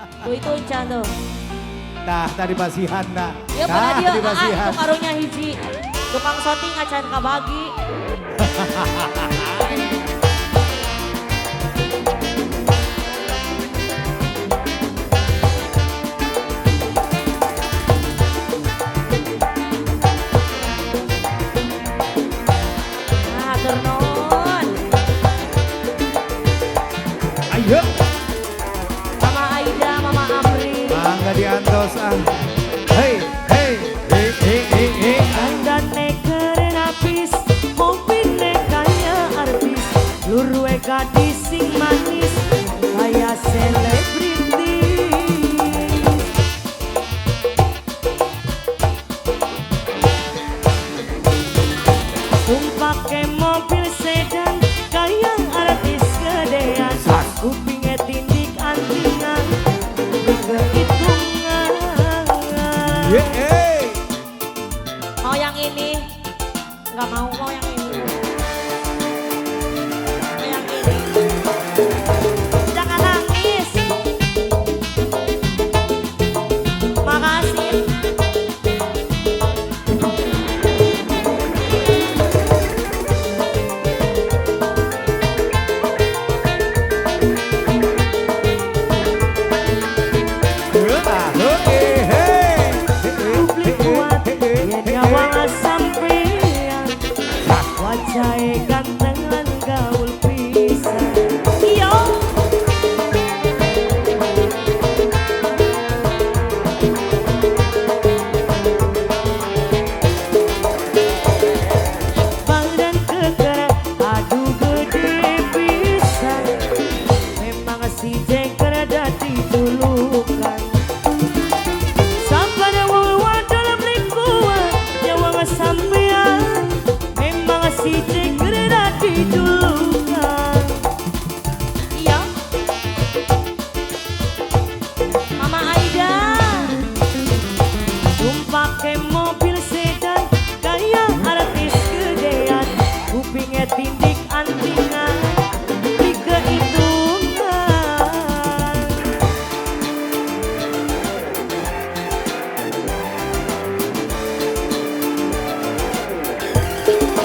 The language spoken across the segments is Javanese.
Tuh itu Encan tuh. Nah tadi pasihan nah. Ya pada dia, di pasihan. Itu karunya hiji. Tukang syuting acan kabagi. Nah, turun. Ayo. Mama Aida, Mama Amri. Mangga diantos ah. Hey, hey, hey, hey, hey, hey. Dandane keren abis, mobilnya kaya artis, luruwe gadis sing manis, kaya selebritis. Tumpake mobil sedan, kaya artis gedean, kupinge tindik antingan, kehitungan. Yeah. Mau yang ini? Nggak mau, mau yang ini. Mau yang ini. Jangan nangis. Makasih. Publik kuat, yen nyawa sampean. Wajahe ganteng lan gaul pisan. Yo. Badan keker, aduh gede pisan. Memang si Jeker dadi julukan. Sampai wong wadon beli kuat, nyawa sampean. Memang si Jeker dadi julukan. Iya. Mama Aida. Tumpake mobil sedan, kaya artis gedean, kupinge tindik antingan, beli kehitungan.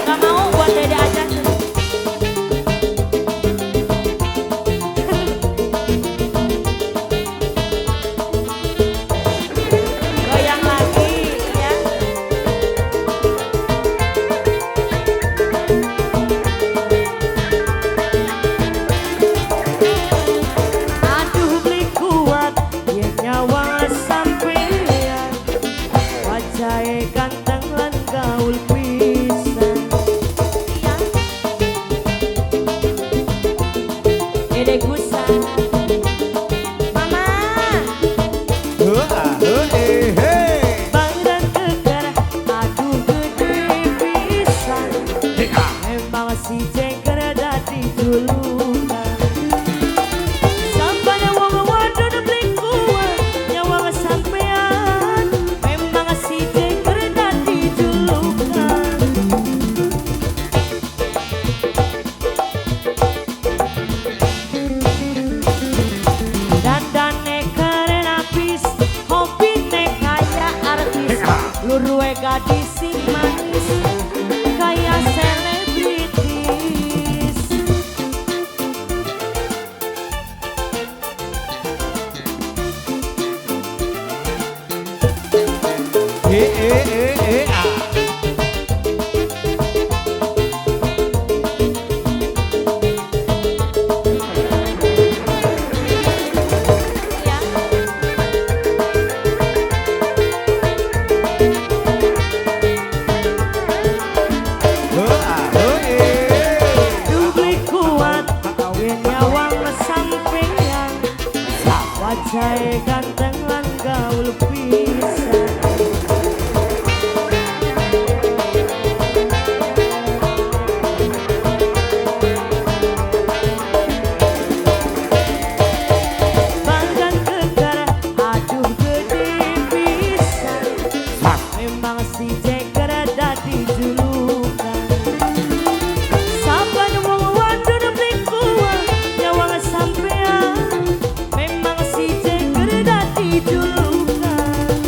Gak mau buat dede aja. Goyang lagi ya. Aduh beli kuat, yen nyawa sampean. Wajahe ganteng lan gaul pisan. Iya. Dede Gusan. Mama. Badan keker, aduh gede pisan. Memang si Jeker dadi julukan. Sampai wong wadon beli kuat, nyawa sampean. Memang si Jeker dadi julukan. Dandane keren abis, hobine kaya artis, luruwe gadis sing manis, kaya selebritis. Ya. Dubli kuat, yen nyawa sampean. Wajahe ganteng lan gaul pisan. Badan keker, aduh gede pisan. Memang si Jeker dadi julukan. Saban wong wadon beli kuat, nyawa sampean. Memang si Jeker dadi julukan.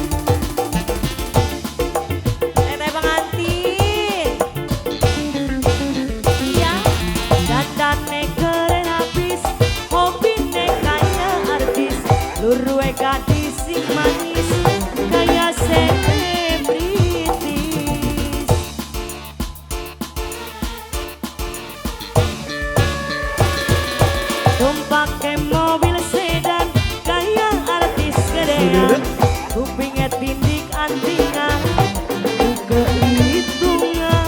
Teteh pengantin. Iya, dandane keren habis, hobine kaya artis, luruwe gadis sing manis kaya selebritis. Tumpake mobil sedan kaya artis gedean, kupinge tindik antingan kehitungan.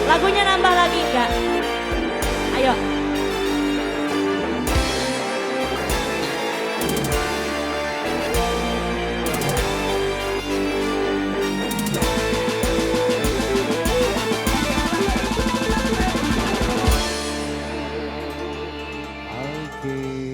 Lagunya nambah lagi enggak? Ayo. Oke.